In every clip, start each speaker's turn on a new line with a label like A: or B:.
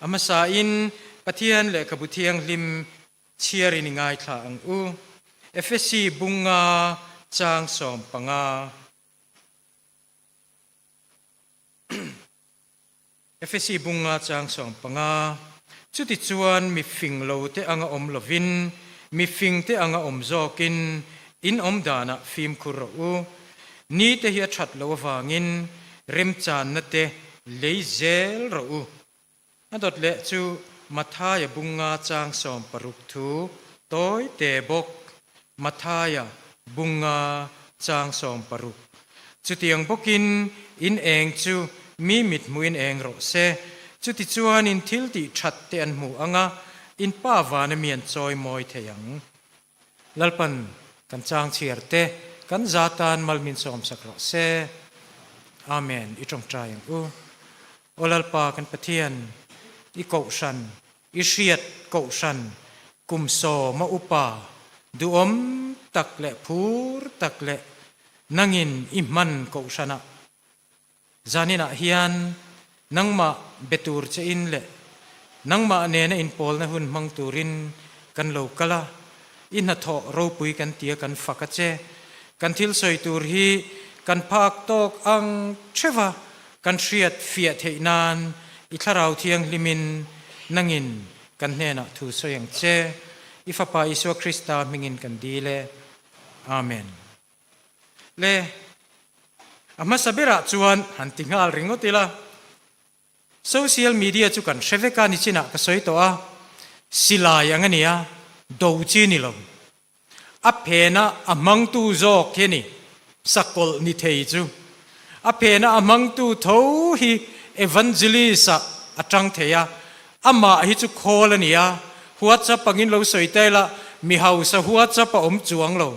A: hmasain Pathian lehkhabu thianghlim chhiarin i ngaithla ang u. Efesi bunga chang 15. Efesi bunga chang 15. Chutichuan mi fing lo te anga awm lovin, mi fing te anga awm zawkin in awm danah fimkhur rawh u. Ni te hi a that loh avangin remchanna te lei zel rawh u. A dawt leh chu Mathaia bunga chang 60 thu tawi te bawk. Mathaia bunga chang 60. Chutiang bawkin in eng chu mi mit hmuhin eng rawh se. Chutichuan in thil tih that te an hmu ang a, in Pa vana mi an chawi mawi thei ang. Lalpan kan chang chhiar te kan za tan mal min sawmsak rawh se. Amen. I tawngtai ang u. Aw Lalpa kan Pathian, i kohhran, i hriat kohhran kum sawma upa duhawm tak leh phur tak leh nangin i hman kohhranah zaninah hian nangmah be tur che in leh nangmah nena inpawlna hun hmang turin kan lo kal a, i hnathawh ropui kan tia kan fak a che. Kan thil sawi tur hi kan phak tawk ang theuh a, kan hriat fiah theih nan i Thlarau Thianghlimin nangin kan hnenah thu sawi ang che. I Fapa Isua Krista hmingin kan dil e. Amen. Le, a hmasa berah chuan han ti nghal ringawt ila. Social media chu kan hre vek a, nichinah ka sawi tawh a, silai ang a nia, do chi ni lo. A phena a hmangtu zawk hi a ni, sakawlh ni thei chu. A phena a hmangtu tho hi evangelist ah a tang thei a, amah hi chu khawl a ni a, WhatsApp angin lo sawi ta ila, mi hausa WhatsApp a awm chuang lo,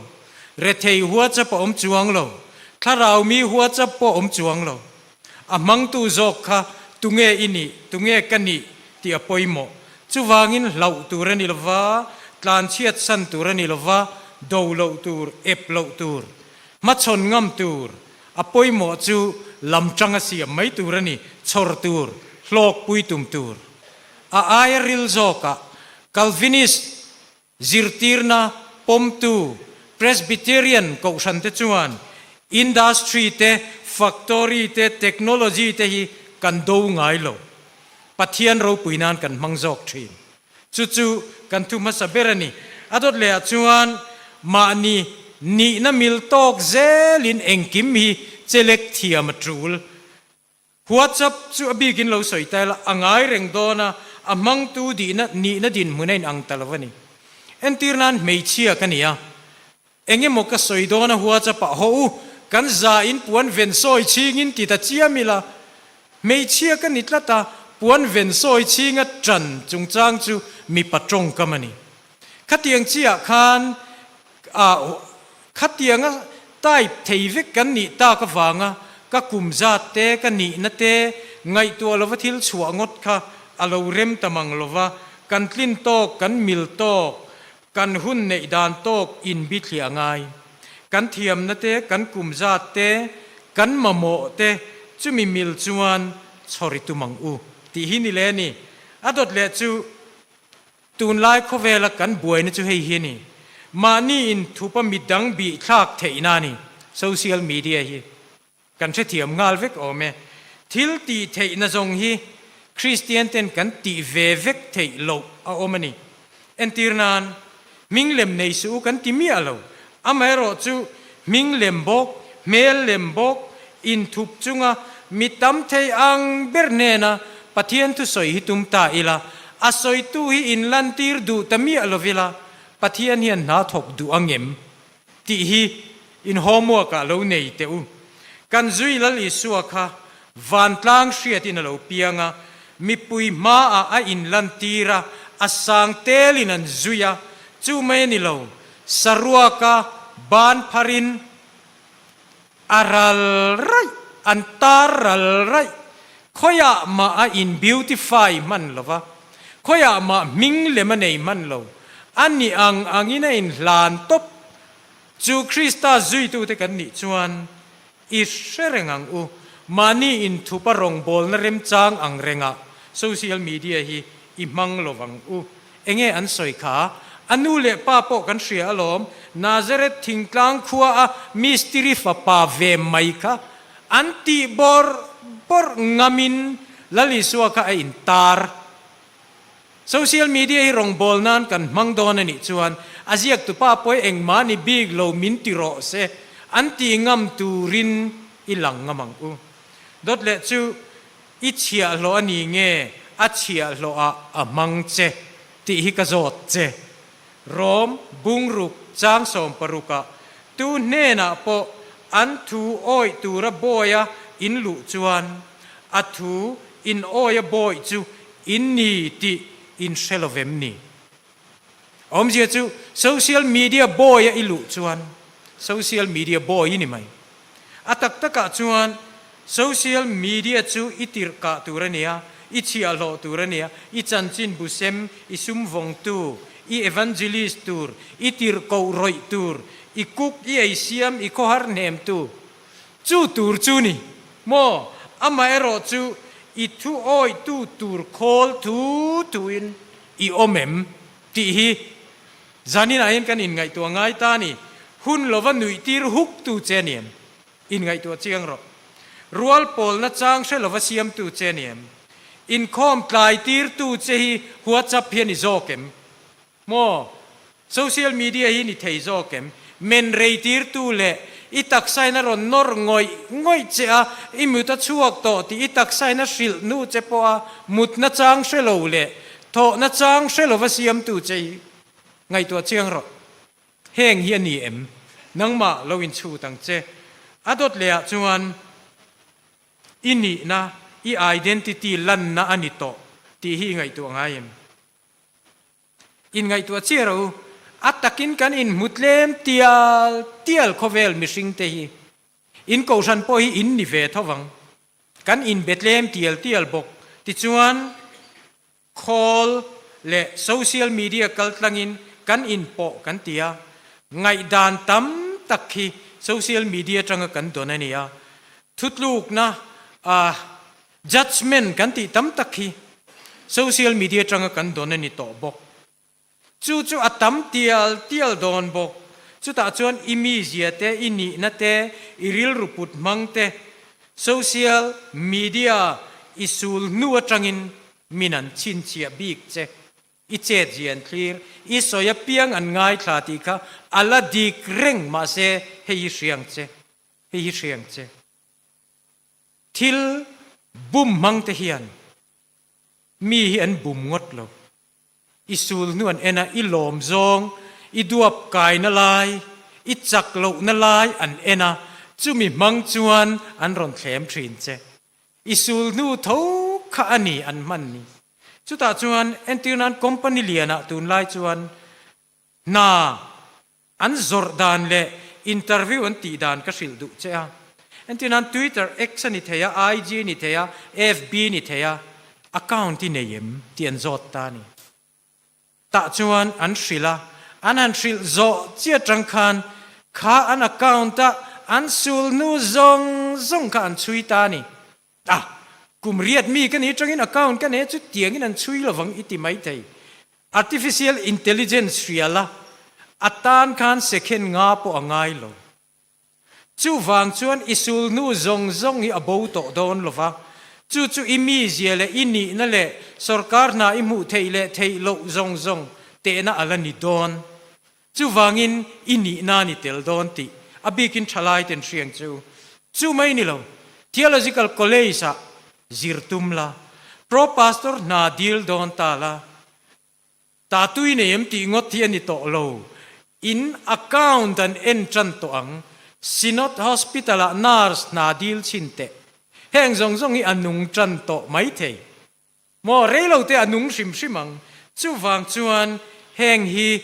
A: rethei WhatsApp a awm chuang lo, thlarau mi WhatsApp pawh a awm chuang lo. A hmangtu zawk kha tunge i nih, tunge ka nih tih a pawimawh. Chuvangin hlauh tur a ni lova, tlanchhiat san tur a ni lova, do loh tur, ep loh tur, hmachhawn ngam tur, a pawimawh chu lam tanga siam mai tur a ni, chhawr tur, hlawkpui tum tur. A aia ril zawkah Calvinist Zirtirna pawmtu Presbyterian kohhrante chuan industry te, factory te, technology te hi kan do ngai lo. Pathian ropui nan kan hmang zawk thin. Chu chu kan thu hmasa ber a ni. A dawt leh ah chuan mahni nihna mil tawk zelin engkim hi chelek thiam a tul. WhatsApp chu a bikin lo sawi ta ila, a ngai reng dawn a, a hmangtu dihna nihna dinhmun a inang ta lo a ni. Entir nan hmeichhia ka ni a, eng emaw ka sawi dawn a WhatsApp ah haw u, kan za in puan ven sawi chhingin ti ta chiam ila, hmeichhia ka ni tlat a, puan ven sawi chhinga tan chungchang chu mipa tawngkam a ni. Khatiang chiah khan ah Khatianga type thei vek kan nih tak avanga ka kum zat te, ka nihna te ngaihtuah lova thil chhuah ngawt kha a lo rem ta mang lova, kan tlin tawk, kan mil tawk, kan hun neih dan tawk inbithliah a ngai. Kan thiamna te, kan kum zat te, kan mamawh te chumi mil chuan chhawr i tum ang u tih hi ni le a ni. A dawt leh chu Tunlai khawvela kan buaina chu hei hi a ni, mahni inthupa midang bih thlak theihna a ni. Social media hi kan hrethiam nghal vek awm e. Thil tih theihna zawng hi Kristian ten kan tih ve vek theih loh a awm a ni. Entir nan, hming lem nei suh u kan ti miah lo. Amaherawh chu hming lem bawk, hmel lem bawk, inthup chunga mi tam thei ang ber hnena Pathian thusawi hi tum ta ila, a sawitu hi inlantir duh ta miah lo ila, Pathian hian hna thawk duh ang em? tih hi in homework ah lo nei teh u. Kan zui Lal Isua kha vantlang hriatin a lo piang a, mipui hmaah a inlantir a, a sang telin an zui a, chu mai a ni lo, Saruaka ban pharin a ral raih, an tar ral raih. Khawiah mah a in beautify hman lo va, khawiah mah hming lem a nei hman lo. A nih ang angin a in hlan tawp. Chu Krista zuitute kan nih chuan i hre reng ang u. Mahni inthupa rawngbawlna remchang ang rengah. Social media hi i hmang lo vang u. Enge an sawi kha? A nu leh pa pawh kan hria alawm, Nazareth thingtlang khua a mistiri fapa ve mai kha an tih bawrh bawrh ngamin Lal Isua kha a intar. Social media hi rawngbâwl nân kan hmang dâwn a nih chuan a ziaktupa pawi engmah ni bîk lo min ti rawh se, an ti ngam tûrin i lang ngam ang u. Dawt leh chu i chhiahhlawh a ni nge a chhiahhlawhah a hmang che tih hi ka zâwt che. Rom bungruk chang sawmparukah tu hnênah pawh an thu awih tûra bawia in luh chuan a thu in awia bawih chu In ni tih in hre lo vem ni? Awmzia chu social media boy a i luh chuan social media boy i ni mai. A tak takah chuan social media chu i tirh kah tur a nia, i chhiahhlawh tur a nia, i chanchin bu sem, i sum vawngtu, i evangelist tur, i tirh koh rawih tur, i cook, i ei siam, i khawhar hnemtu Chu tur chu ni maw? Amaherawh chu i thu awihtu tur khawl thu thuin i awm em? tih hi zaninah hian kan inngaihtuah ngai ta a ni. Hun lova nuihtir huk tu che a ni em? Inngaihtuah chiang rawh. Rual pawlna chang hre lova siamtu che a ni em? Inkhawm tlaitirtu che hi WhatsApp hi a ni zawk em? Maw? Social media hi ni thei zawk em? Men rei tirtu leh i taksain a rawn nawr ngawih ngawih che a, i mut a chhuak tawh tih i taksain a hrilh hnu che pawh a mutna chang hre lo leh thawhna chang hre lova siamtu che hi ngaihtuah chiang rawh. Heng hi a ni em? Nangmah lo inchhut ang che. A dawt leh ah chuan i nihna, i identity lanna a ni tawh tih hi i ngaihtuah ngai em? Inngaihtuah chiah rawh u, a takin kan inhmu tlem tial tial khawvel mihringte hi. In kohhran pawh hi in ni ve tho vang. Kan inbe tlem tial tial bawk. Tichuan, khawl leh social media kaltlangin kan inpawh kan ti a, ngaihdan tam tak hi social media atanga kan dawn a ni a. Thutlukna a Judgement kan tih tam tak hi social media atanga kan dawn a ni tawh bawk. Chu chu a tam tial tial dawn bawk. Chutah chuan i mizia te, i nihna te, i rilru put hmang te social media i sul hnu atangin min an chhinchhiah bik che. I chet zian thlir, i sawi apiang an ngaithla tih kha a la dik reng mahse hei hi hriang che, hei hi hriang che. Thil bum hmang te hian mi hi an bum ngawt lo. I sul hnu an en a, i lawm zawng, i duap kaina lai, i chak lohna lai an en a, chumi hmang chuan an rawn thlem thin che. I sul hnu tho kha a ni an hman ni. Chutah chuan entir nan company lianah tunlai chuan hna An zawrh dan leh interview an tih dan ka hrilh duh che a. Entir nan Twitter, X a ni thei a, IG a ni thei a, FB a ni thei a, account i nei em tih an zawt ta a ni. Tah chuan an hrilh a, an han hrilh zawh chiah atang khan kha an account a an sul hnu zawng zawng kha an chhui ta a ni. A, kum riat mi ka ni atangin account ka nei a chu tiangin an chhui lovang i ti maithei. Artificial intelligence hria la, a tan khan second nga pawh a ngai lo. Chuvang chuan i sulhnu zawng zawng hi a bo tawh dawn lova, chu chu i mizia leh i nihna leh sorkar hna i hmuh theih leh theih loh zawng zawng tehna a la ni dawn. Chuvangin i nihna a ni tel dawn tih a bikin thalai ten hriang che u. Chu mai ni lo, Theological College ah zir tum la, Pro Pastor hna dil dawn ta la, ta tui nei em tih ngawt hi a ni tawh lo, in account an en tan tawh ang, Synod Hospital ah nurse hna dil chhin teh. Heng zawng zawng hi a nung tan tawh maithei. Maw reilo te a nung hrim hrim ang. Chuvang chuan heng hi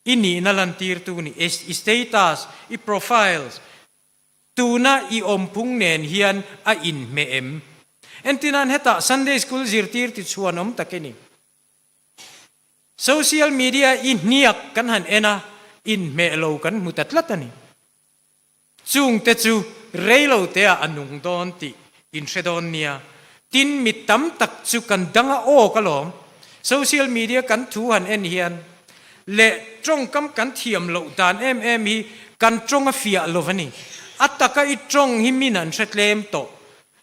A: i nihna lantirtu ni, i status, i profiles, tuna i awmphung nen hian a inhmeh em? Entirnan hetah Sunday School zirtir ti chhuan awm tak i ni. Social media i hniak kan han en a, inhmeh lo kan hmu ta tlat a ni. Chungte chu reilo teah a nung dawn tih in hre dawn nia. Tin, mi tam tak chu kan dang a awk alawm. Social media kan thu han en hian leh tawngkam kan thiam loh dan em em hi kan tawng a fiah lo a ni. A taka i tawng hi min an hre tlem tawh.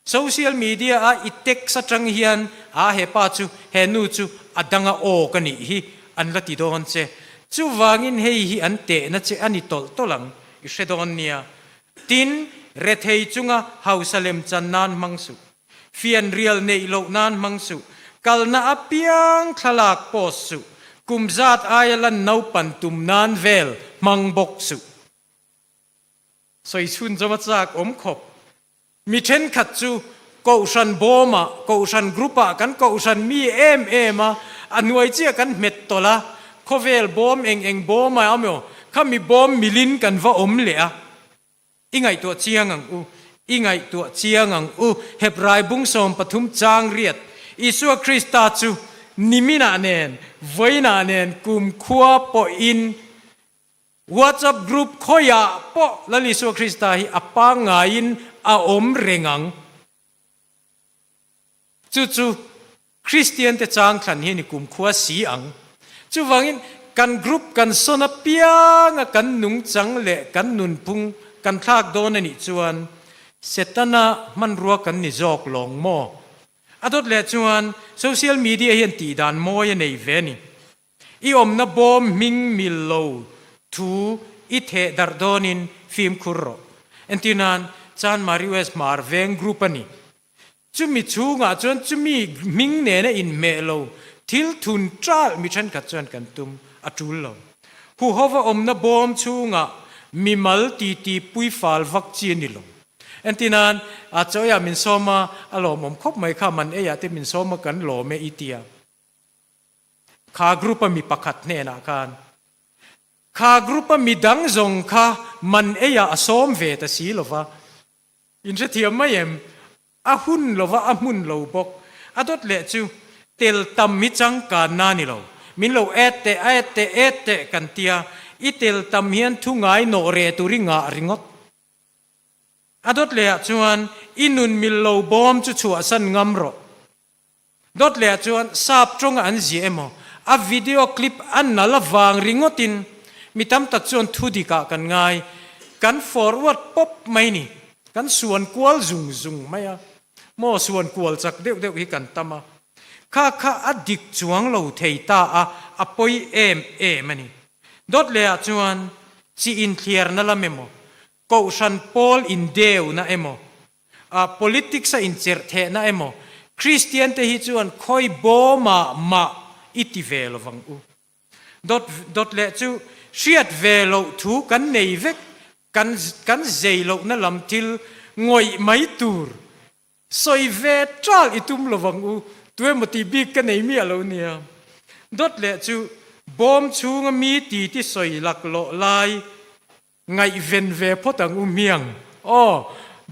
A: Social media a i text atang hian a he pa chu he nu chu a dang a awk a nih hi an la ti dawn che. Chuvangin hei hi an tehna che a ni tawlh tawlh ang i hre dawn nia. Tin, rethei chunga hausa lem chan nan hmang suh. Fianrial neih loh nan hmang suh. Kalna apiang thlalak post suh. Kum zat aia lan naupan tum nan vel hmang bawk suh. Sawi chhun zawm a chak awm khawp. Mi thenkhat chu Kohhran bawmah, Kohhran group-ah kan Kohhran mi em em a, a hnuai chiah kan hmet tawlh a, khawvel bawm eng eng bawm a emaw khami bawm milin kan va awm leh a. I ngaihtuah chiang ang u, i ngaihtuah chiang ang u, Hebrai bung 13 chang riat, Isua Krista chu niminah nen, vawiinah nen kumkhua pawhin WhatsApp group khawiah pawh Lal Isua Krista hi a pangngaiin a awm reng ang. Chu chu Kristiante chang thlan hi ni kumkhua si ang. Chuvangin kan group kan sawn apianga kan nungchang leh kan nunphung kan thlak dawn a nih chuan Setana hmanrua kan ni zawk lawng maw? A dawt leh chuan social media hian tihdan mawi a nei ve a ni. I awmna bawm hming mil lo thu i theh darh dawnin fimkhur rawh. Entir nan, Chanmari West Hmar Veng Group a ni. Chumi chhungah chuan chumi hming nena inhmeh lo thil thun ṭalh mi ṭhenkhat chuan kan tum a ṭul lo. Huhova awmna bawm chhungah mimal titi pui fal vak chi a ni lo. Entir nan, a chawiah min sawm a, a lawmawm khawp mai kha, man eiah te min sawm a kan lawm e i tia. Kha group a mi pakhat hnenah khan kha group a mi dang zawng kha man eiah a sawm ve ta si lova, in hrethiam mai em? A hun lova a hmun lo bawk. A dawt leh chu tel tam hi changkan na ni lo. Min lo add teh, add teh, add teh kan tia, i tel tam hian thu ngai nawh reh tur i ngah ringawt. A dawt lehah chuan i nun mil lo bawm chu chhuahsan ngam rawh. Dawt leh ah chuan sap tawnga an ziah emaw, a video clip a nal avang ringawtin mi tam tak chuan thu dikah kan ngai, kan forward pawp mai ni, kan suan kual zung zung mai a, maw suan kual chak deuh deuh hi kan tam a, kha kha a dik chuang lo thei ta a, a pawi em em a ni. Dawt leh ah chuan chi inthliarna lam emaw, kohhran pawl indeuna emaw, A politics a incherh thehna emaw Kristian te hi chuan khawi bawmah mah i ti ve lovang u. Dawt dawt leh chu hriat ve loh thu kan nei vek, kan kan zei lohna lam thil ngawih mai tur sawi ve ṭal i tum lovang u, tuemaw tih bik ka nei miah lo nia. Dawt leh chu bawm chhunga mi ti ti sawi laklawh lai Ngaihven ve phawt ang u hmiang. Aw,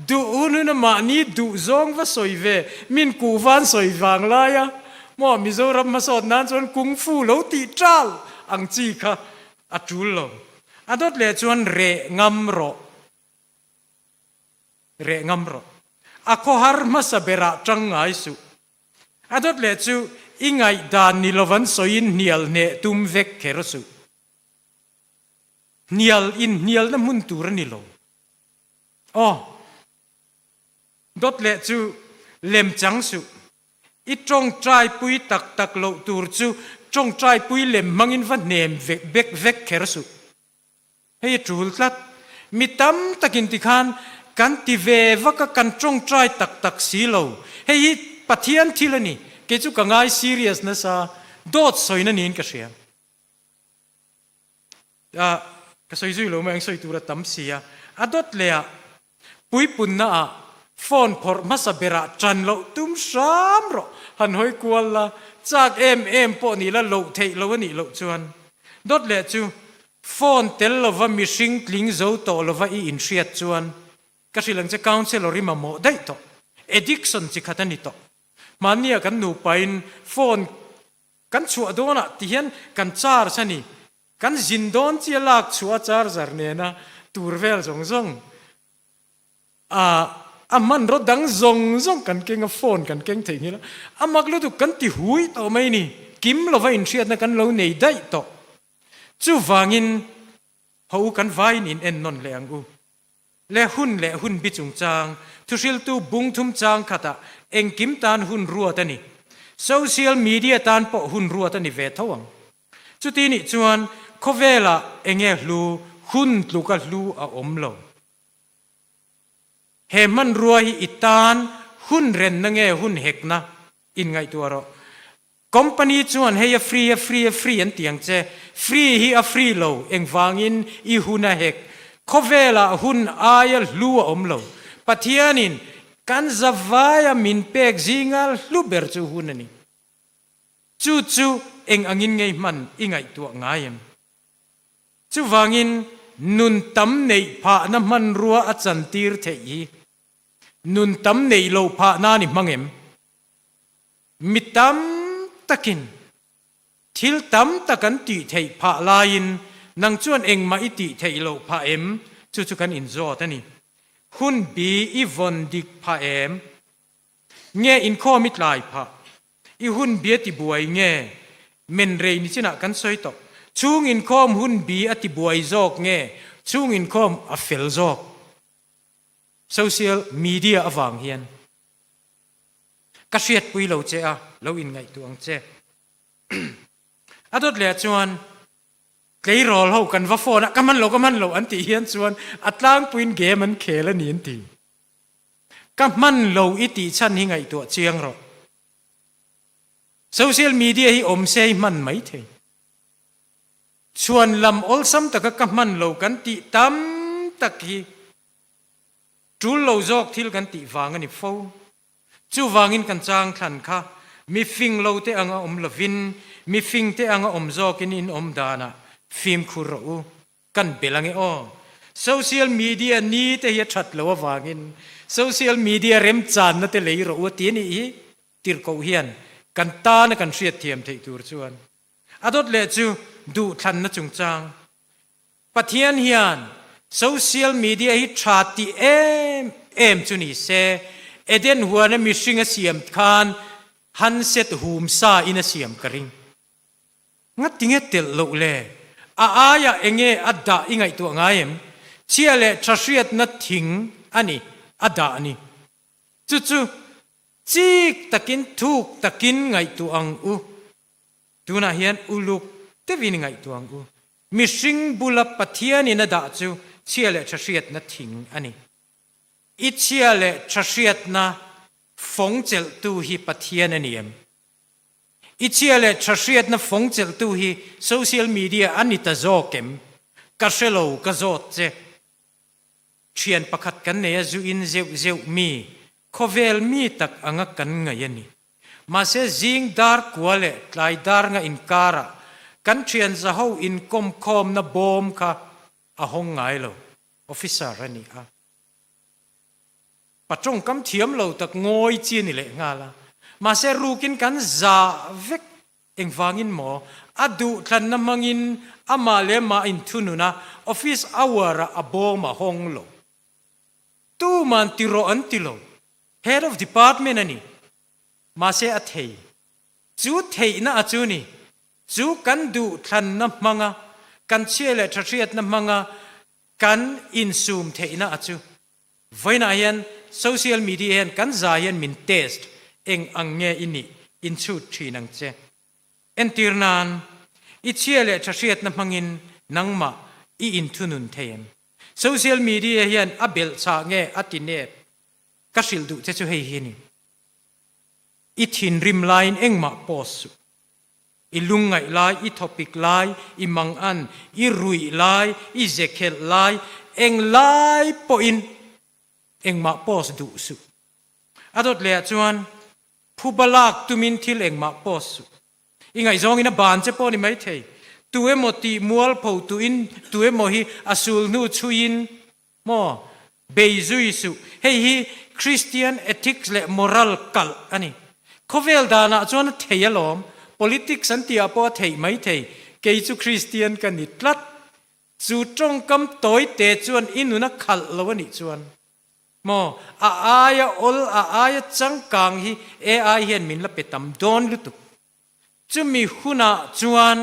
A: duh hun hun a mahni duh zawng va sawi ve, min kuh van sawi vang lai a, maw Mizoram hmasawt nan chuan kung fu lo tih ṭal ang chi kha a ṭul lo. A dawt leh chuan reh ngam rawh, reh ngam rawh. A khawhar hmasa berah ṭang ngai suh. A dawt leh chu i ngaihdan ni lovan sawiin hnial hneh tum vek kher suh. Hnial in hnialna hmun tur a ni lo. Aw, dawt leh chu lem chang suh. I tawngtaipui tak tak loh tur chu tawngtaipui lem hmangin va hnem vek vek kher suh. Hei a tul tlat. Mi tam takin tikhan kan ti ve vak a, kan tawngtai tak tak si lo. Hei hi Pathian thil a ni. Kei chu ka ngai serious nasa, dawt sawina niin ka hria. A, ka sawi zui lo mai ang sawi tur a tam si a. A dawt leh ah puipunna ah phone phawrh hmasa berah tan loh tum hram rawh. Han hawi kual la, chak em em pawh ni la loh theih lo a nih loh chuan. Dawt leh chu phone tel lova mihring tling zo tawh lova i inhriat chuan ka hrilh ang che counsellor i mamawh daih tawh. Addiction chi khat a ni tawh. Hmanni ah kan nupain phone Kan chhuah dawnah ti hian kan charge a ni. Kan zin dawn chi a lak chhuah a charger nena tur vel zawng zawng a. A hmanraw dang zawng zawng kan keng a, phone kan keng theih nghilh a, a mak lutuk kan ti hui tawh mai ni, kim lova inhriatna kan lo nei daih tawh. Chuvangin ho u kan vaiin in en nawn leh ang u. Le hun leh hun bi chungchang, thuhriltu bung thum chang khatah engkim tan hun ruat a ni. Social media tan pawh hun ruat a ni ve tho ang. Chuti nih chuan khawvelah enge hlu, hun tluka hlu a awm lo. He hmanrua hi i tan hun renna nge hun hekna inngaihtuah rawh. Company chuan hei a free a free a free an ti ang che, free hi a free lo, engvangin i hun a hek. Khawvelah hun aia hlu a awm lo. Pathianin kan zavaia min pek zinga hlu ber chu hun a ni. Chu chu eng angin ngei hman i ngaihtuah ngai em? Chuvangin nun tam neih phahna hmanrua a chantir theih hi nun tam neih loh phah nan i hmang em? Mi tam takin thil tam tak an tih theih phah laiin nang chuan engmah i tih theih loh phah em? Chu chu kan inzawt a ni. Hun bi i vawn dik phah em? Nge inkhawm i tlai phah? I hun bi a ti buai nge? Men rei ni chinah kan sawi tawh. Chhung inkhawm hun bi a ti buai zawk nge chhung inkhawm a fel zawk? Social media avang hian ka hriatpui lo che a, lo inngaihtuah ang che. A dawt leh ah chuan tleirawl ho kan va phone a, ka hman lo, ka hman lo an tih hian chuan a tlangpuiin game an khel a ni an ti. Ka hman lo i tih chhan hi ngaihtuah chiang rawh. Social media hi awm se i hman mai thei. Chhuan lam awlsam taka ka hman lo kan tih tam tak hi tul lo zawk thil kan tih vang a ni fo. Chuvangin kan chang thlan kha mi fing lo te anga awm lovin mi fing te anga awm zawkin in awm danah fimkhur rawh u. Kan bel ange aw. Social media ni te hi a that lo avangin social media remchanna te lei rawh u a ti a nih hi tirhkoh hian kan tana kan hriatthiam theih tur chuan a dawt leh chu duhthlanna chungchang Pathian hian social media hi tha ti em em chu ni se Eden huana mihring a siam khan handset hum sa in a siam ka ring. Ngatinge telh loh le? A aiah enge a dah i ngaihtuah ngai em? Chhia leh tha hriatna thing a ni, a dah a ni. Chu chu chik takin thuk takin ngaihtuah ang u. Tunah hian uluk deuhin i ngaihtuah ang u. Mihring bula Pathianin a dah chu chhia leh tha hriatna thing a ni. I chhia leh tha hriatna fawng chelhtu hi Pathian a ni em? I chhia leh tha hriatna fawng chelhtu hi social media a ni ta zawk em? Ka hre lo, ka zawt che. Thian pakhat kan nei a zu in zeuh zeuh mi, khawvel mi tak anga kan ngaih a ni. Mahse zing dar kua leh tlai dar nga inkarah kan thian zaho inkawmkhawmna bawm kha a hawng ngai lo, officer a ni a. Pa tawngkam thiam lo tak ngawi chi a ni leh nghal a, mahse rukin kan za vek engvangin maw a duhthlanna hmangin amah leh amah a inthunun a, office hour ah a bawm a hawng lo. Tuman ti rawh an ti lo, head of department a ni, mahse a thei. Chu theihna a chu ni, chu kan duhthlanna hmanga, kan chhia leh tha hriatna hmanga kan insum theihna a chu. Vawiinah hian social media hian kan za hian min test eng ang nge i nih inchhut thin ang che. Entir nan, i chhia leh tha hriatna hmangin nangmah i inthunun thei em? Social media hian a belh chah nge a ti nep? Ka hrilh duh che chu hei hi a ni. I thinrim laiin engmah post suh. I lungngaih lai, i thawpik lai, i mangan, i ruih lai, i zekhelh lai, eng lai pawhin engmah post duh suh. A dawt leh ah chuan phuba lak tumin thil engmah post suh. I ngaihzawngin a ban che pawh a ni maithei. Tu emaw tih mualpho tuin tu emaw hi a sul hnu chhuiin Maw? Bei zui suh. Hei hi Christian ethics leh moral kalh a ni. Khawvel danah chuan a thei alawm. Politics an tihah pawh a theih mai thei. Kei chu Christian ka ni tlat. Chu tawngkam tawi te chuan i nun a khalh lo a nih chuan. Maw? A aia awl, a aia changkang hi AI hian min la pe tam dawn lutuk. Chumi hunah chuan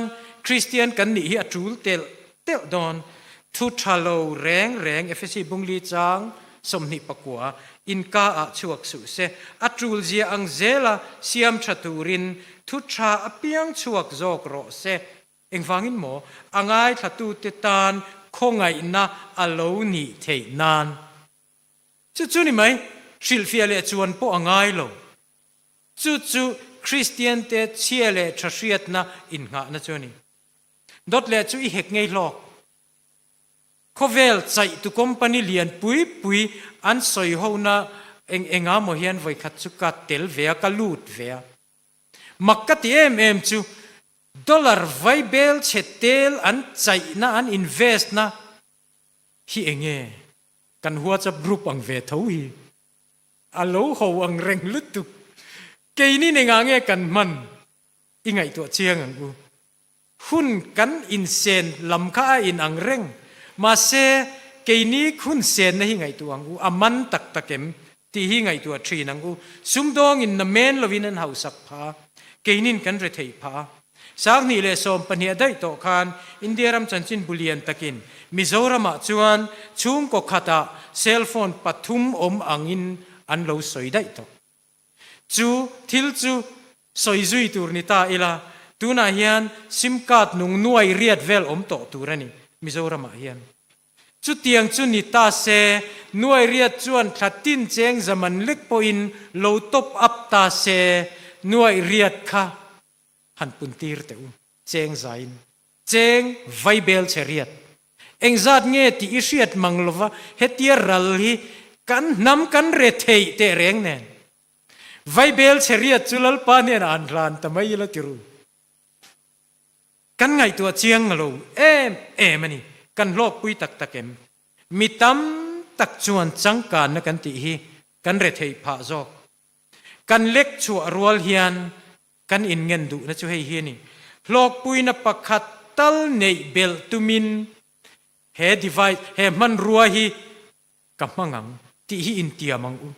A: Kristian kan nih hi a tul telh telh dawn. Thu tha lo reng reng Efesi bungli chang 29 inka ah chhuak suh se. A tul zia ang zela siam tha turin thu tha apiang chhuak zawk rawh se. Engvangin maw a ngaithlatute tan khawngaihna a lo nih theih nan? Chu chu ni mai, hrilhfiah leh chuan pawh a ngai lo. Chu chu Kristiante chhia leh tha hriatna innghahna chu a ni. Dawt leh chu i hek ngei hlawk. Khawvel chaihtu company lian pui pui an sawi hona eng enga maw hian vawikhat chu ka tel ve a, ka lut ve a. Mak ka ti em em chu dollar vaibel chhe tel an chaihna, an invest na hi enge kan WhatsApp group ang ve tho hi. A lo ho ang reng lutuk. Keini nengah nge kan hman i ngaihtuah chiang ang u. Hun kan insen lam kha a in ang reng. Mahse, keini hun senna hi ngaihtuah ang u. A man tak tak em tih hi ngaihtuah thin ang u. Sumdawngin na men lovin an hausak phah a, keinin kan rethei phah a. 2012 a daih tawh khan India ram chanchinbu lian takin Mizoramah chuan chhungkaw khatah cell phone pathum awm angin an lo sawi daih tawh. Chu thil chu sawi zui tur ni ta ila, tunah hian sim card nung nuai riat vel awm tawh tur a ni Mizoramah hian. Chutiang chu ni ta se, nuai riat chuan thla tin cheng zaman lek pawhin lo top up ta se, nuai riat kha han pun tir teh u, cheng zain cheng vaibel che riat. Engzat nge tih i hriat mang lova hetia ral hi kan hnam kan re theih teh reng nen. Vaibel che riat chu Lalpa hnenah an hlan ta mai ila ti ru. Kan ngaihtuah chiang lo em em a ni, kan hlawkpui tak tak em? Mi tam tak chuan changkanna kan tih hi kan re theih phah zawk. Kan lek chhuah rual hian Kan inngen duhna chu hei hi a ni, hlawkpuina pakhat tal neih belh tumin he device, he hmanrua hi ka hmang ang tih hi intiam ang u.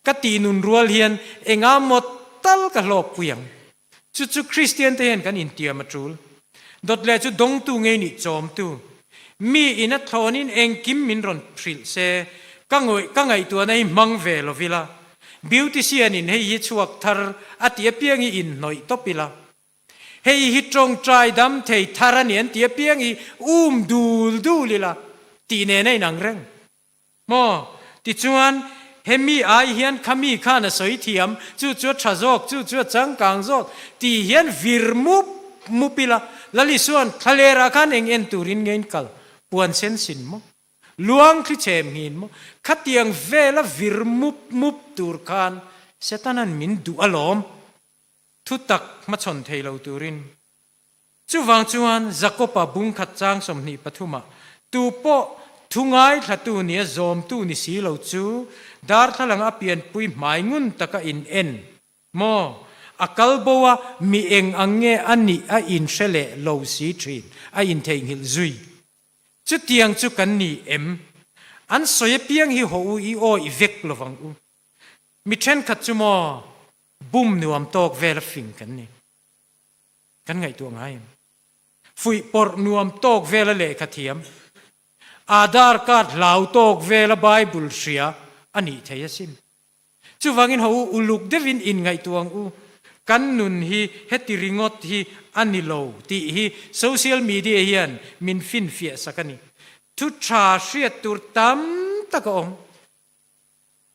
A: Ka tihnun rual hian enga maw tal ka hlawkpui ang. Chu chu Kristian te hian kan intiam a tul. Dawt leh chu dawngtu ngei nih chawmtu. Mi ina thlawnin engkim min rawn hrilh se, ka ngawih ka ngaihtuahna hi hmang ve lo ila. Beautician in hei hi chhuak thar a ti apiang hi inhnawih tawp ila. Hei hi tawngtai dam thei thar a ni an ti apiang hi um dul dul ila tih nen a inang reng. Maw? Tichuan, hemi ai hian khami khan a sawi thiam, chu chu a tha zawk, chu chu a changkang zawk tih hian vir mup mup ila. Lalisuan thlalerah khan eng en turin nge in kal? Puan sen sin maw? Luang thli chhem nghin maw? Khatiang vela vir mup mup tur khan Setana'n min duh alawm. Thutak hmachhawn thei lo turin. Chuvang chuan Jakoba bungkhat chang 23 ah, Tu pawh thu ngaithlatu nia zawmtu ni si lo chu darthlalang a pianpui hmai ngun taka in en maw? A kal bo a, mi eng ang nge a nih a inhre leh lo si thin, a intheihnghilh zui. Chutiang chu kan ni em? An sawi apiang hi haw u i awih vek lovang u. Mi thenkhat chu maw bum nuam tawk vel a fing kan ni. Kan ngaihtuah ngai em? Fuih pawrh nuam tawk vel a lehkha thiam. Aadhaar card hlau tawk vel a Bible hria a nih thei asin. Chuvangin ho u, uluk deuhin inngaihtuah ang u. Kan nun hi heti ringawt hi a ni lo tih hi social media hian min finfiah sak a ni. Thu tha hriat tur tam tak a awm.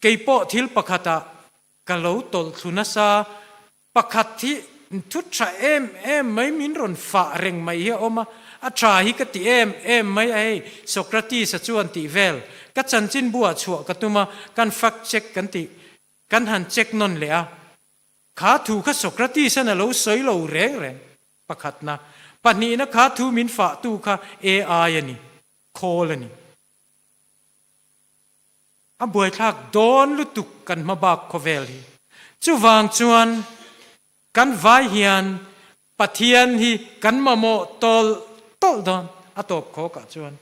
A: Kei pawh thil pakhatah ka lo tawlh thlu nasa. Pakhat hi thu tha em em mai min rawn fah reng mai hi a awm a, a tha hi ka ti em em mai a hei, Socrates-a chuan tih vel ka chanchinbu ah chhuah ka tum a, kan fact check kan tih kan han check nawn leh a, kha thu kha Socrates-an a lo sawi lo reng reng, pakhatna, pahnihna kha thu min fahtu kha AI a ni, khawl a ni. A buaithlak dawn lutuk kan hma bak khawvel hi. Chuvang chuan kan vai hian Pathian hi kan mamawh tawlh tawlh dawn a tawp khawkah chuan.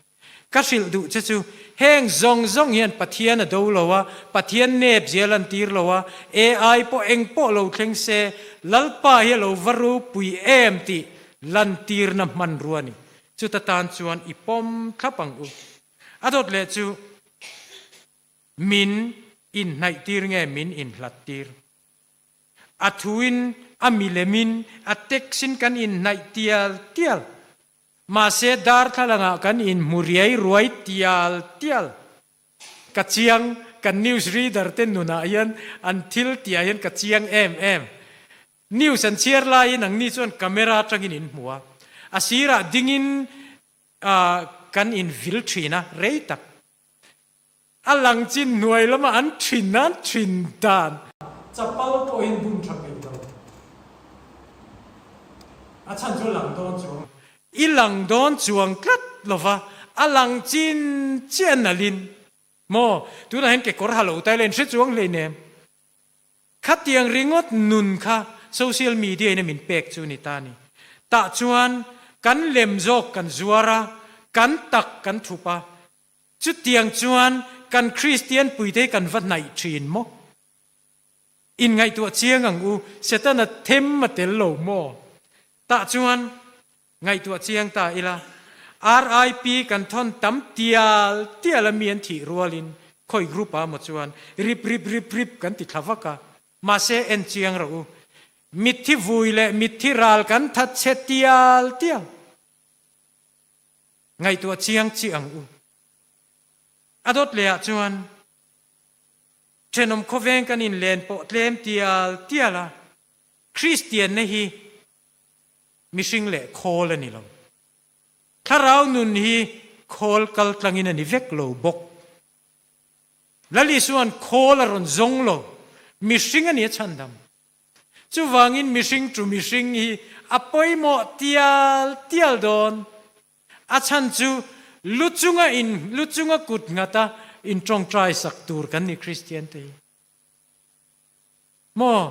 A: Ka hrilh duh che chu, heng zawng zawng hian Pathian a do lo a, Pathian nep zia lantir lo a, AI pawh eng pawh lo thleng se, Lalpa hi a lo va ropui em tih lantirna hmanrua a ni. Chuta tan chuan i pawm thlap ang u. A dawt leh chu min inhnaihtir nge min inhlattir? A thuin, a milemin, a text-in kan inhnaih tial tial. Mahse darthlalangah kan inhmu riai ruai tial tial. Ka chiang, kan news reader te nunah hian an thil tihah hian ka chiang em em. News an chhiar laiin angni chuan camera atangin in hmu a, a sirah dingin kan invil thin a, rei tak. A lang chin hnuai lama an thin an thin dan. Chapal pawhin bun tha peih lo. A chhan chu a lang dawn chuang. I lang dawn chuang tlat lova, a lang chin chiah nalhin maw? Tunah hian kekawr ha lo ta ila in hre chuang hleinem. Khatiang ringawt nun kha social media in a min pek chu ni ta ni. Tah chuan kan lem zawk kan zuar a, kan tak kan thup a, Chutiang chuan kan Kristian puite hi kan va hnaih thin maw? Inngaihtuah chiang ang u, Setana them a tel lo maw? Tah chuan ngaihtuah chiang ta ila, RIP kan thawn tam tial tial a mi an thih rualin khawi group ah maw chuan rip rip rip rip kan ti thla vak a, mahse en chiang rawh u, mitthi vui leh mitthi ral kan that chhe tial tial. Ngaihtuah chiang chi ang u. A dawt leh ah chuan thenawm khawveng kan inlen pawh tlem tial tial a, Kristianna hi mihring leh khawl a ni lo. Thlarau nun hi khawl kal tlangin a ni vek lo bawk. Lal Isua'n khawl a rawn zawng lo, mihring a ni a chhandam. Chuvangin mihring chu mihring hi a pawimawh tial tial dawn. A chhan chu lu chunga in lu chunga kut nghata in tawngtai sak tur kan ni Kristian te hi. Maw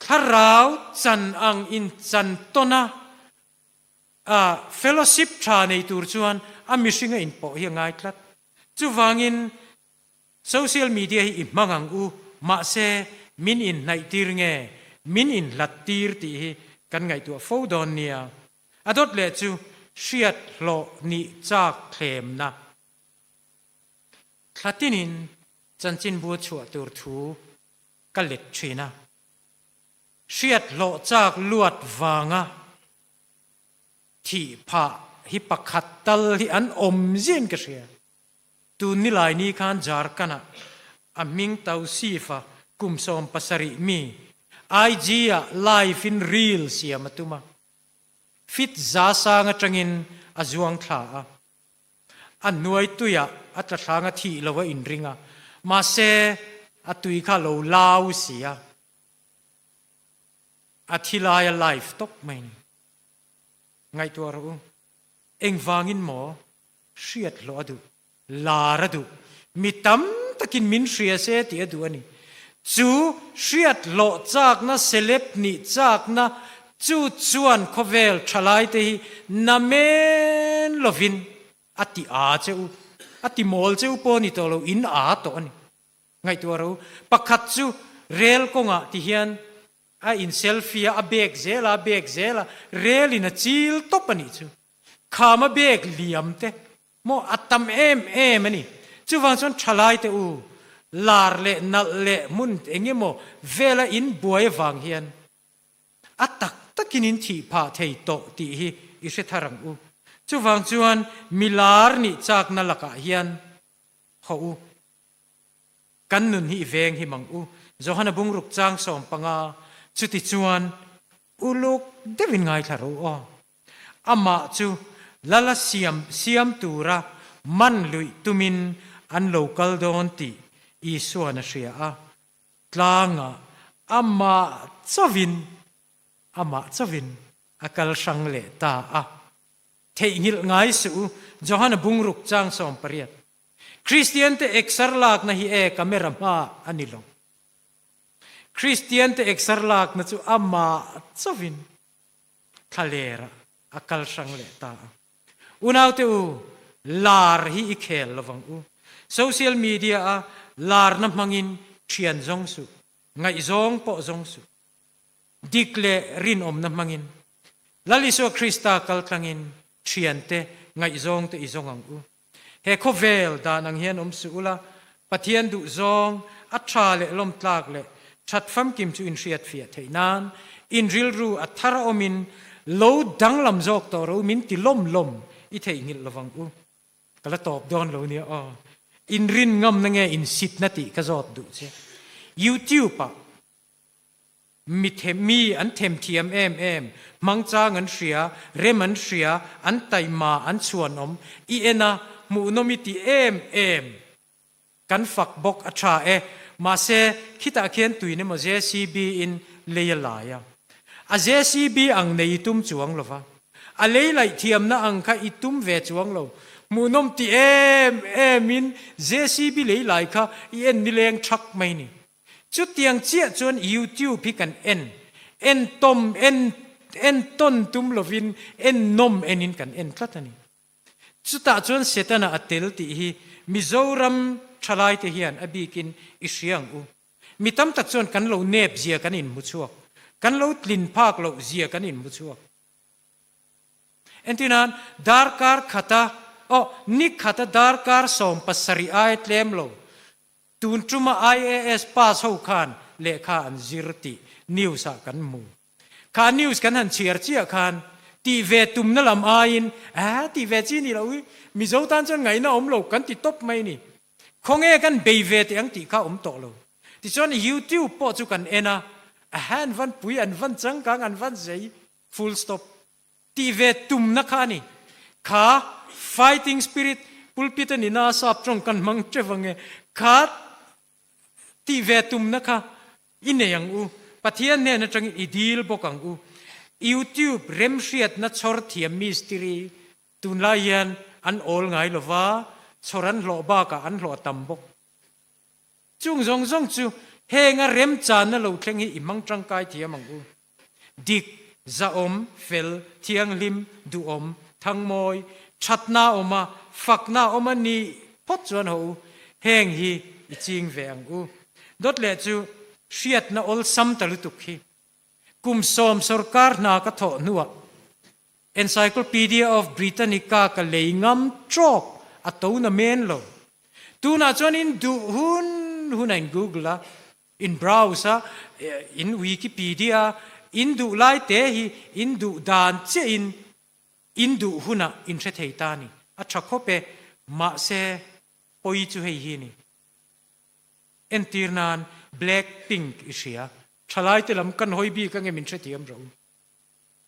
A: thlarau chan ang in chan tawn a, a fellowship tha nei tur chuan a mihringa in pawh hi a ngai tlat. Chuvangin Social media hi i hmang ang u, mahse min inhnaihtir nge min inhlattir tih hi kan ngaihtuah fo dawn nia. A dawt leh chu hriat hlawh nih chak thlemna. Thla tinin chanchinbu chhuah tur thu ka let thin a. Hriat hlawh chak luat vanga thih phah hi pakhat tal hi an awm ziain ka hria. Tun nilai ni khan Jharkhand-ah a hming Tausif-a kum 70 mi IG-ah live in reel siam a tum a, fit za sang atangin a zuang thla a, a hnuai tuiah a tla thlang a thih lo a inring a, mahse a tui kha a lo lau si a, a thi lai a live tawp mai a ni. Ngaihtuah rawh u, engvangin maw? Hriat hlawh a duh, lar a duh, mi tam takin min hria se tih a duh a ni. Chu hriat hlawh chakna, celeb nih chakna chu chuan khawvel thalaite hi namen lovin a ti a che u, a ti mawl che u pawh ni tawh lo, in a tawh a ni. Ngaihtuah ro, pakhat chu rel kawngah ti hian a in selfie a, a bek zel a, a bek zel a, rel in a chil tawp a nih chu. Khama bek liam te maw a tam em em a ni. Chuvang chuan thalai te u, lar leh nalh leh hmun eng emaw vela in buai avang hian a tak takin in thih phah thei tawh tih hi i hre thar ang u. Chuvang chuan mi lar nih chakna lakah hian hawh u. Kan nun hi i veng him ang u. Johana bungruk chang 15 chuti chuan uluk deuhin ngaithla rawh u aw. Amah chu Lala siam siam tura man luih tumin an lo kal dawn tih Isua'n a hria a, tlangah amah chauhin amah chauhin a kal hrang leh ta a. Theihnghilh ngai suh u, Johana bungruk chang 18. Kristiante eksar lakna hi e camera hma a ni lo. Kristiante eksar lakna chu amah chauhin thlalerah a kal hrang leh ta a. Unaute u, Lar hi i khel lovang u. Social media a larna hmangin thian zawng suh, ngaihzawng pawh zawng suh. Dik leh rinawmna hmangin Lal Isua Krista kaltlangin thiante ngaihzawngte i zawng ang u. He khawvel dan ang hian awm suh ula, Pathian duhzawng, a tha leh lawmtlak leh that famkim chu inhriat fiah theih nan in rilru a thar a awmin lo danglam zawk tawh ro min ti lawm lawm i theihnghilh lovang u. Ka la tawp dawn lo nia aw. In rin ngamna nge in sitna tih ka zawt duh che. YouTube ah Mi them, mi an them thiam em em, hmangchang an hria, rem an hria, an taima, an chhuanawm, i en a, hmuhnawm i ti em em. Kan fak bawk a tha e. Mahse, khitah khian tuin emaw JCB in lei a lai a. A JCB ang nei i tum chuang lo va. A lei laih thiamna ang kha i tum ve chuang lo. Hmuhnawm ti em em in JCB lei lai kha i en nileng thak mai ni. Chutiang chiah chuan YouTube hi kan en, en tawm, en en tawn tum lovin en nawm enin kan en tlat a ni. Chutah chuan Setana a tel tih hi Mizoram thalaite hian a bikin i hria ang u. Mi tam tak chuan kan lo nep zia kan inhmu chhuak, kan lo tlin phak loh zia kan inhmu chhuak. Entirnan, darkar khata, aw, ni khata darkar 70 aia tlem lo Tun tuma IAS pass ho khan lehkha an zir tih news ah kan hmu. Kha news kan han chhiar chiah khan tih ve tumna lam aiin aa tih ve chi ni lo hi Mizo tan chuan ngaihna awm lo kan ti tawp mai ni. Khawnge kan bei ve teh ang tih kha awm tawh lo. Tichuan YouTube pawh chu kan en a, a han van pui an van changkang an van zei full stop. Tih ve tumna kha a ni. Kha fighting spirit pulpit a nina sap tawng kan hmang teuh ang e. Kha tih ve tumna kha i nei ang u. Pathian hnen atangin i dil bawk ang u. YouTube remhriatna chhawr thiam mistiri tunlai hian an awl ngai lova, chhawr an hlawh bakah an hlawh a tam bawk. Chung zawng zawng chu henga remchanna lo thleng hi i hmang tangkai thiam ang u. Dik, zahawm, fel, thianghlim, duhawm, thangmawi, thatna awma, fakna awma ni phawt chuan ho u, heng hi i ching ve ang u. Dawt leh chu hriatna awlsam ta lutuk hi. Kum sawm sorkar hna ka thawh hnuah Encyclopedia of Britannica ka lei ngam trawk a to na men lo. Tunah chuan in duh hun hun a in Google a, In browse a, in Wikipedia, in duh lai te hi in duh dan chiah in in duh hunah in hre thei ta ni. A tha khawp e, mahse pawi chu hei hi ni. Entir nan Black Pink i hria, thalai te lam kan hawi bik ange min hrethiam rawh u.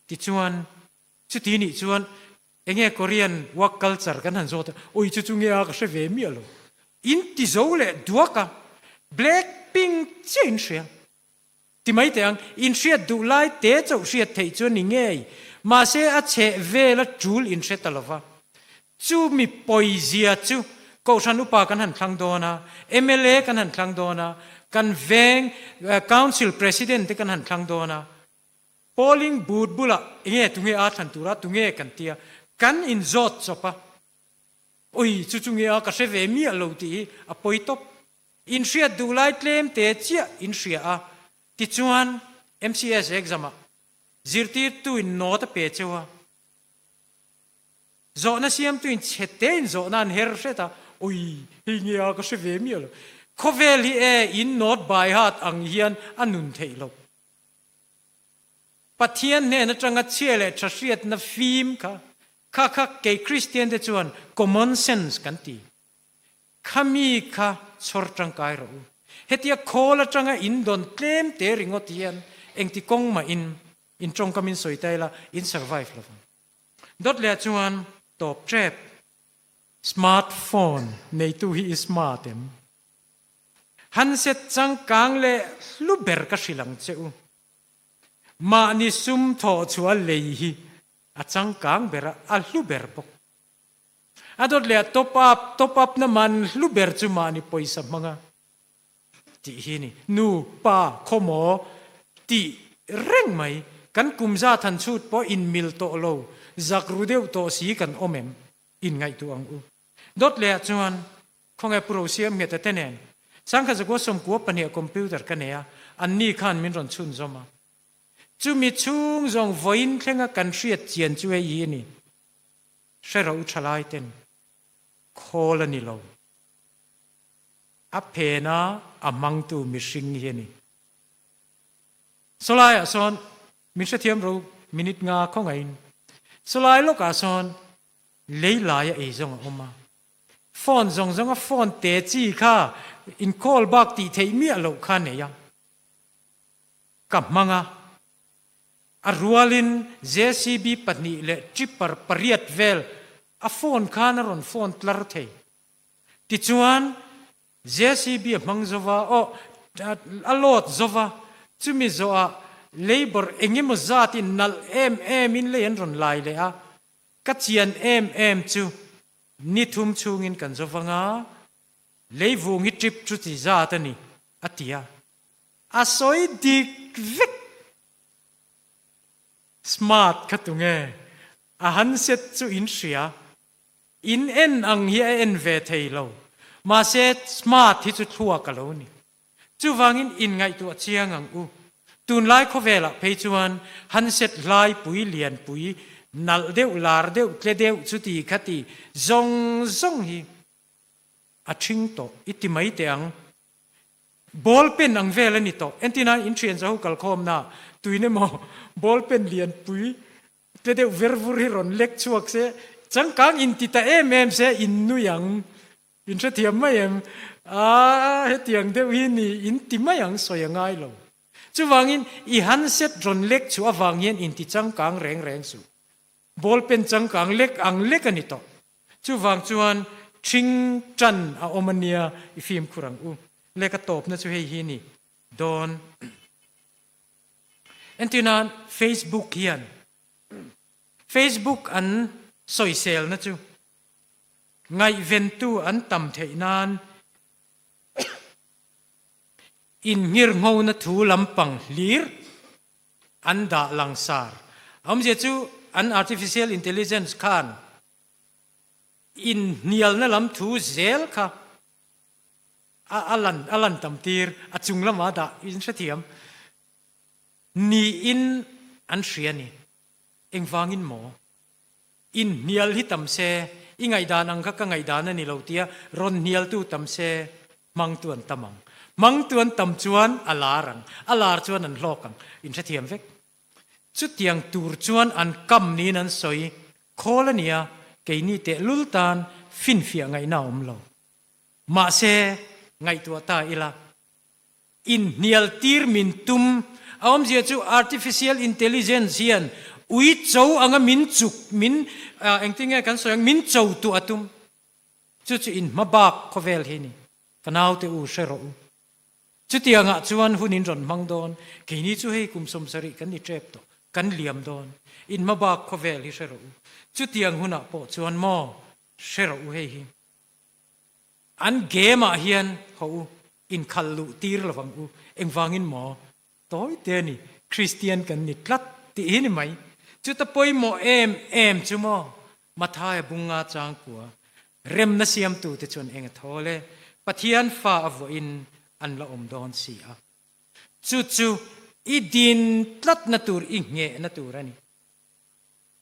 A: Tichuan chuti nih chuan enge Korean work culture kan han zawt a, oi chu chu nge a ka hre ve miah lo. In ti zo leh duak a, Black Pink chiah in hria. Ti mai teh ang, in hriat duh lai te chauh hriat theih chu a ni ngei, mahse a chheh vel a tul in hre ta lo va. Chu mi pawizia chu Kohhran upa kan han thlang dawn a, mla kan han thlang dawn a, kan veng Council President te kan han thlang dawn a, Polling booth bulah enge tunge aa thlan tura tunge kan tia kan inzawt chawp a, ui chu chu nge a ka hre ve miah lo tih hi a pawi tawp. In hriat duh lai tlem te chiah in hria a, tichuan MCS exam ah zirtirtu in note a pe cheu a, zawhna siamtu in chhe te in zawhna an her hret a, ui hei nge a ka hre ve miah lo. Khawvel hi e in note by heart ang hian a nun theih loh. Pathian hnen atanga chhia leh tha hriatna fim kha, kha kha kei Kristian te chuan common sense kan ti. Kha mi kha chhawr tangkai rawh u. Hetia khawl atanga in dawn tlem te ringawt hian engti kawng mah in in tawngkam in sawi ta ila in survive lo vang. Dawt leh chuan tawp tep. Smart phone neitu hi i smart em? Handset changkang leh hlu ber ka hrilh ang che u. Mahni sum thawh chhuah lei hi a changkang ber a, a hlu ber bawk. A dawt leh a top up, top up na man hlu ber chu mahni pawisa hmanga tih hi ni. Nu, pa, khawmaw tih reng mai. Kan kum zat han chhut pawh inmil tawh lo, zak ru deuh tawh si kan awm em? Inngaihtuah ang u. Dawt leh ah chuan khawnge Pu Rosiam Ngheta te nen Sangkhat zakua 94 computer ka nei a, anni khan min rawn chhunzawm a. Chumi chhung zawng vawiin thlenga kan hriat chian chu hei hi a ni, hre ro thalai ten khawl a ni lo. A phena a hmangtu mihring hi a ni. Sawlaiah sawn min hrethiam ro minute nga khawngaihin sawlai lawkah sawn lei laia ei zawng a awm a. Phone zawng zawnga phone te chi kha in call bak tih theih miah loh kha nei a. Ka hmang a. A rualin JCB pahnih leh tripper pariat vel a phone khan a rawn phone tlar thei. Tichuan JCB a hmang zova, aw, a load zova, chumi zawhah labour engemaw zatin nalh em em in lei an rawn lai leh a, ka chian em em chu ni thum chhungin kan zo vang a, leivung hi trip chu ti zat a ni, a ti a. A sawi dik vek. Smart kha tunge? A handset chu in hria. In en ang hi a en ve thei lo. Mahse smart hi chu thluak a lo ni. Chuvangin inngaihtuah chiang ang u. Tunlai khawvelah phei chuan handset hlaipui lianpui nalh deuh lar deuh tle deuh chuti khati zawng zawng hi a ṭhing tawh i ti mai teh ang. Ball pen ang vel a ni tawh. Entina in thian zaho kalkhawmna tuin emaw ball pen lianpui tle deuh ver vur hi rawn lek chhuak se, changkang in ti ta em em se in nui ang. In hrethiam mai em? Aaa hetiang deuh hi ni in ti mai ang sawi a ngai lo. Chuvangin i handset rawn lek chhuah avang hian in ti changkang reng reng suh. Ball pen changkang lek ang lek a ni tawh. Chuvang chuan ṭhing ṭan a awm a nia i fimkhur ang u. Leka tawpna chu hei hi ni dawn. Entir nan Facebook hian Facebook an sawiselna chu ngaihventu an tam theih nan innghirnghona thu lampang hlir an dah langsar. A awmzia chu an artificial intelligence khan inhnialna lam thu zel kha a a lan a lan tam tir a chung lama dah in hrethiam niin an hria a ni. Engvangin maw? Inhnial hi tam se, i ngaihdan ang kha ka ngaihdan a ni lo tia rawn hnialtu tam se hmangtu an tam ang. Hmangtu an tam chuan a lar ang, a lar chuan an hlawk ang. In hrethiam vek. Chutiang tur chuan an kam niin an sawi khawl a nia, keini tehlul tan finfiah ngaihna a awm lo. Mahse, ngaihtuah ta ila, inhnial tir min tum a awmzia chu artificial intelligence hian ui cho anga min chuk, min engtin nge kan sawi ang, min cho tuah a tum. Chu chu inhma bak khawvel hi ni. Ka naute u hre rawh u. Chutiangah chuan hun in rawn hmang dawn, keini chu hei kum 70 kan ni tep tawh, kan liam dawn. Inhma bak khawvel hi hre rawh u. Chutiang hunah pawh chuan maw hre rawh u hei hi. An game ah hian ho u, inkhal luh tir lo vang u, engvangin maw? Tawi te a ni, Kristian kan ni tlat tih hi ni mai. Chuta pawimawh em em chu maw? Mathaia bunga changkua remna siamtute chuan eng a thawl e, Pathian fa a vuahin an la awm dawn si a. Chu chu i din tlatna tur, i nghehna tur a ni.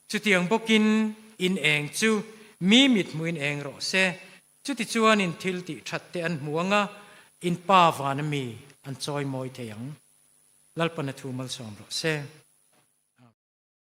A: Chutiang bawkin in eng chu mi mithmuhin eng rawh se, chutichuan in thil tih that te an hmu anga in Pa vana mi an chawimawi thei ang. Lalpana thu malsawm rawh se.